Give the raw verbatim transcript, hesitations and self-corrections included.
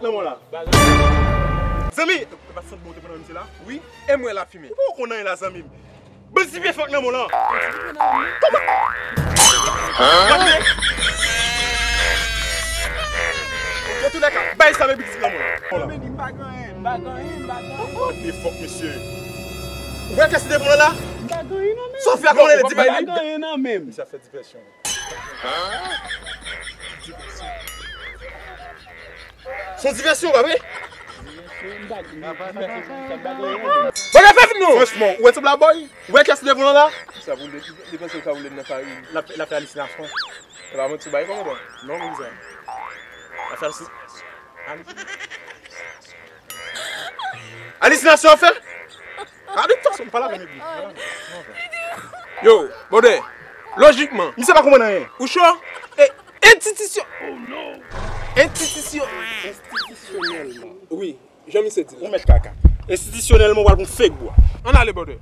Nan mwen la. Zanmi! E pa sant bon te pran nan misye la? Wi, e mwen la fimen. Ou pa konn anyen la, zanmi m. Bann ti pye fòk nan mwen lan. Kòman? Gade. Nan tou lè ka, bay sa men pitit nan mwen lan. Men li m pa gen anyen, m pa gen anyen, m pa gen anyen. What the fuck, mesye? Ou wè kès li devan lan la? M pa gen anyen nan men m. Sa w fè a kòman li di bay li? M pa gen anyen nan men m. Misye ap fè divèsyon. Se yon divèsyon, pa vre? Bagay fè vin non! Franchman, ou wè ti blaboy? Ou wè kès devan la? Sa pou li, li panse ou ka woule nan farin. L ap, l ap fè alisinasyon. E pa manti, bagay kòman bon? Non, men sa. L ap fè alisi-, ali-, alisinasyon fè? A, de tout fason, m pale avè nèg li. Yo, brother, lojikman, misye pa konprann anyen. Ou cho? E, enstitisyon. Oh non. Enstitisyon. Enstitisyonèlman. Wi, jan misye di l. Ou mèt kaka. Enstitisyonèlman, w al pou fake bwa. Ann ale, brother.